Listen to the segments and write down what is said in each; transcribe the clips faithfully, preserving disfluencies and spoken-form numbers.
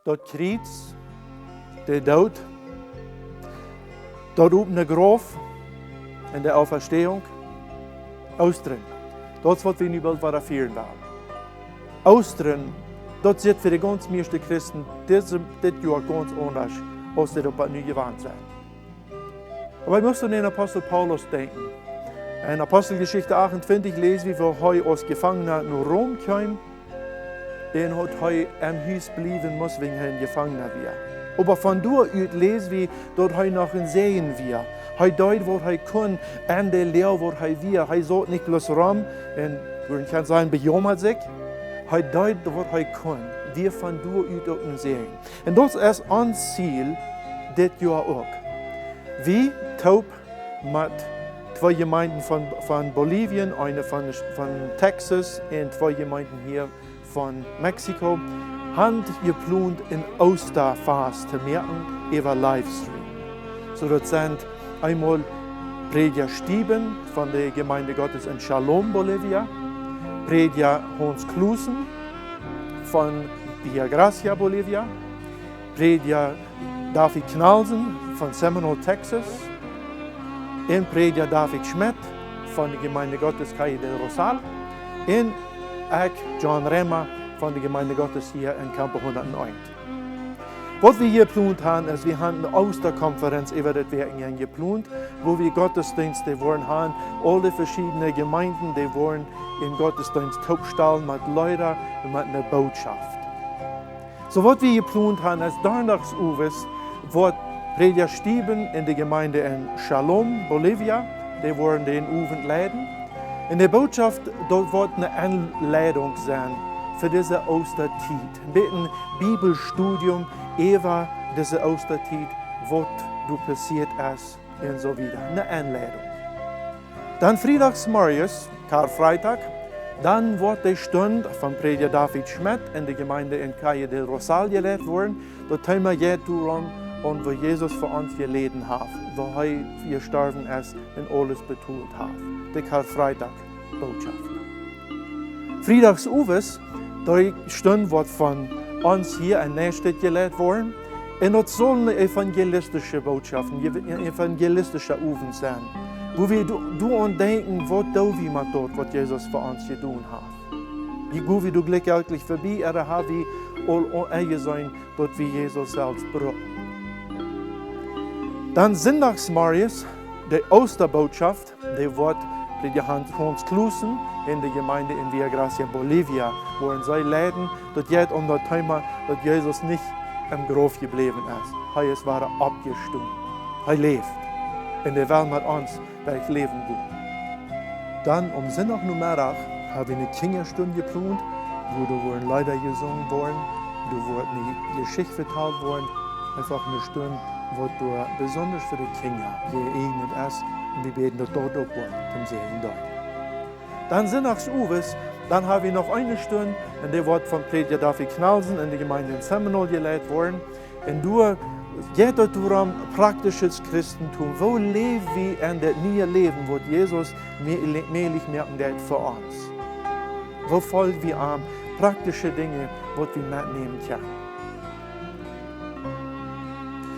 Daut Kjriez, de Doot, daut opne Grauf un de Auferstehung. Oostren. Daut es waut wie nu boolt wada fieren wellen. Oostren, daut sitt fa de gaunz mieeschte Christen dit, dit Joa gaunz aundasch, aus see daut nu jewant sent. Oba wie motten aun dän Apostel Paulus denkjen. En Aposteljeschicht achtuntwintich läs wie, woo hee aus Jefangna no Rom kjeem, un daut hee em Hus bliewen must, wiels hee een Jefangna wia. Oba von doa ut läs wie, daut hee noch een Säajen wia. Hee deed waut hee kunn, en de Loag waut hee wia. Hee saut nich bloos rom, un wie kjennen sajen, bejaumat sikj. Hee deed waut hee kunn. Wia von doa ut uk een Säajen. Un daut es ons Ziel dit Joa uk. Wie toop met twee Jemeenten von, von Bolivien, eene von, von Texas un twee Jemeenten hia von Mexiko, haben jeplont een Oostafast to moaken äwa Livestream. Soo daut sent eemol Prädja Stieben von de Gemeinde Gottes en Cholom, Bolivia, Prädja Hans Klusen von Villa Gracia, Bolivia, Prädja David Knalsen von Seminole, Texas, un Prädja David Schmidt von de Gemeinde Gottes Calle del Rosal, un ekj, John Remmer, von de Gemeinde Gottes hia en Campo hundateent. Waut wie hia jeplont haben, es, wie haben eene Oostakonferenz äwa daut Woakjenenj jeplont, wua wie Gottesdeenst woaren haben, aul de veschiedne Jemeenden, dee woaren en Gottesdeenst toopstalen met Leeda un met eene Bootschoft. Soo waut wie jeplont haben, es, Donnadachs owes woat Prädja Stieben en de Gemeende en Cholom, Bolivia, dee woaren dän Owent leiden. Un de Bootschoft, daut woat eene Enleidunk sennen fa dise Oostatiet. Een bät Bibelstudium äwa dise Oostatiet, waut doa passieet es un soo wieda. Eene Enleidunk. Dan friedachs morjes, Karfreitag, dan woat de Stund von Prädja David Schmidt en de Gemeende en Calle del Rosal jeleit woaren. Daut Thema jeit doarom, om woo Jesus fa ons jeläden haft, woo hee jestorwen es un aules betolt haft. De Karfreitag Bootschoft. Friedachs owes, dee Stund woat von ons hia en Neustadt jeleit woaren. Un daut saul eene evangelistische Bootschoft, een ev-, een evangelistischa Owent sennen, wua wie doa, doa aun denkjen, waut doo wie met daut, waut Jesus fa ons jedonen haft. Wie, go wie doa jlikjjeltich verbie, ooda ha wie aul, aul enjeseenen, daut wie Jesus selfst brucken. Dan sindachs morjes, de Oostabootschoft, dee woat Prädja Hans, Hans Klusen en de Gemeende en Villa Gracia, Bolivia, woaren see leiden. Daut jeit om daut Thema, daut Jesus nich em Grauf jebläwen es. Hee es wada oppjestonen. Hee läft. Un hee well met ons derch daut Läwen gonen. Dan aum Sindach Nomeddach ha wie eene Kjinjastund jeplont, wua doa woaren Leeda jesungen woaren, doa woat eene Jeschicht vetalt woaren, eefach eene Stund, waut doa besonda fa de Kjinja jeeejent es, un wie bäden, daut daut uk woat toom Säajen sennen. Dan sindachs owes, dan ha wie noch eene Stund, un dee woat von Prädja David Knalsen en de Gemeende en Seminole jeleit woaren. Un doa jeit daut doarom, praktisches Christentum. Woo läw wie en daut niee Läwen, waut Jesus mä-, mäajlich moaken deed fa ons? Woo folj wie am? Praktische Dinja, waut wie metnämen kjennen.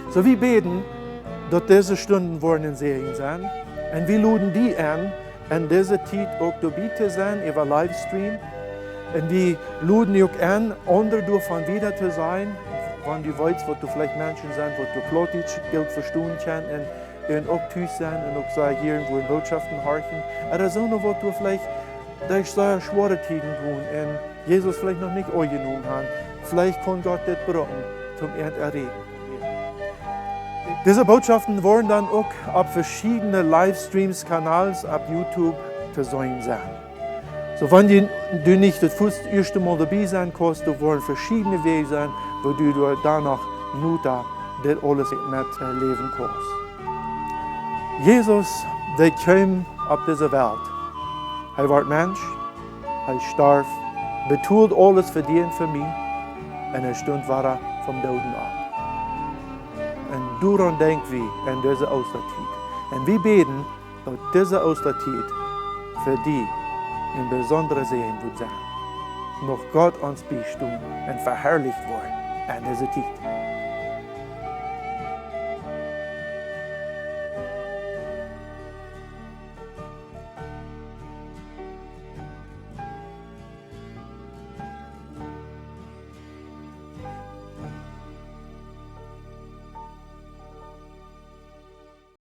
Soo, wie bäden, daut dise Stunden woaren een Säajen sennen. Un wie loden die en, en dise Tiet uk doabie to sennen, äwa Livestream. Un wie loden uk en, aundre doavon wieda to sajen, wan du weetst, waut doa veleicht Menschen sent, waut doa Plautdietsch goot vestonen kjennen, un, un uk tus sent, un uk soo hia, wua Bootschoften horchen. Ooda soone, waut doa veleicht derch sea schwoare Tieden gonen un Jesus veleicht noch nich aunjenomen haben. Veleicht kaun Gott dit brucken, toom an erreichen. Dise Bootschoften woaren dan uk opp veschiedne Livestreams, Kanäle opp YouTube to seenen sennen. Soo, wan du, du nich daut ieeschte Mol doabie sennen kaust, doa woaren veschiedne Wäaj sennen, woo du doa dan noch nota dit aules met, äh, läwen kaust. Jesus, dee kjeem opp dise Welt. Hee wort Mensch, hee storf, betold aules fa die un fa mie, un hee stunt wada vom Dooden opp. Un doaraun denkj wie en dise Oostatiet. Un wie bäden, daut dise Oostatiet fa die een besondra Säajen woat sennen. Mucht Gott ons biestonen un veharlicht woaren. en dise Tiet.